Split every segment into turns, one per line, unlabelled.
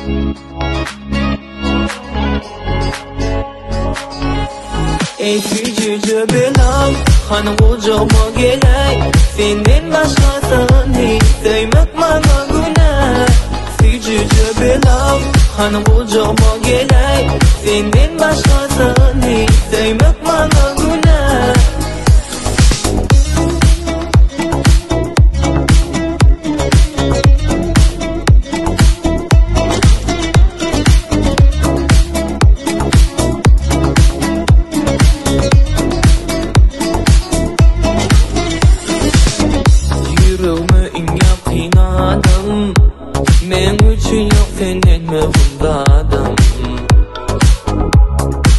Eý süýjüje belam, hany gujagyma geläý, Senden başgasyny söýmek maňa günä. Süýjüje belam, hany gujagyma geläý, Senden başgasyny söýmek maňa günä. Ýüregime iň ýakyn adam, Meň üçin ýok senden möhüm zadam.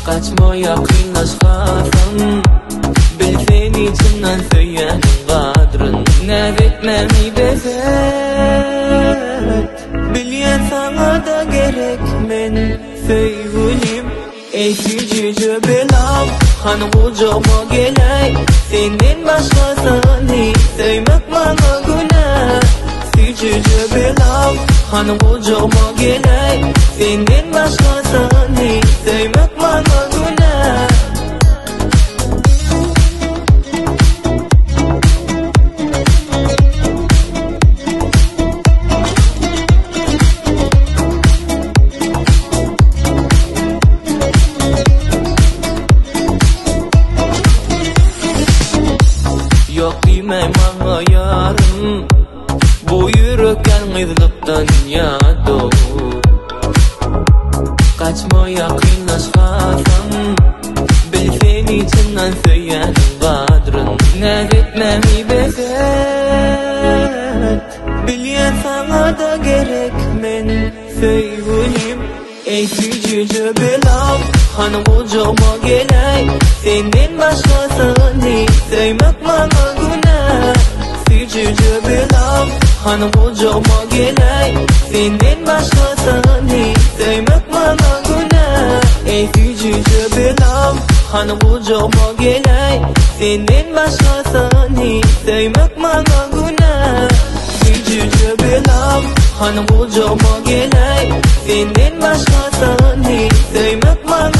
Gaçma ýakynlaş hasam, Bil seni çyndan söýýäniň gadryn. Näz etmämi bes et, Bilýän saňa-da gerek men söýgülim. Eý süýjüje belam, hany gujagyma geläý, Senden başgasyny söýmek maňa günä. Süýjüje belam, hany gujagyma geläý, Senden başgasyny söýmek maňa günä. Ýok diýme maňa ýarym, Bu ýürek ýalňyzlykdan ýadaw. Gaçma ýakynlaş hasam, Bil seni çyndan söýýäniň gadryn. Näz etmämi bes et, Bilýän saňa-da gerek men söýgülim. Eý süýjüje belam, hany gujagyma geläý, Senden başgasyny söýmek maňa günä. Süýjüje belam, hany gujagyma geläý, Senden başgasyny söýmek maňa günä. Eý süýjüje belam, hany gujagyma geläý, Senden başgasyny söýmek maňa günä. Süýjüje belam, hany gujagyma geläý, Senden başgasyny söýmek maňa.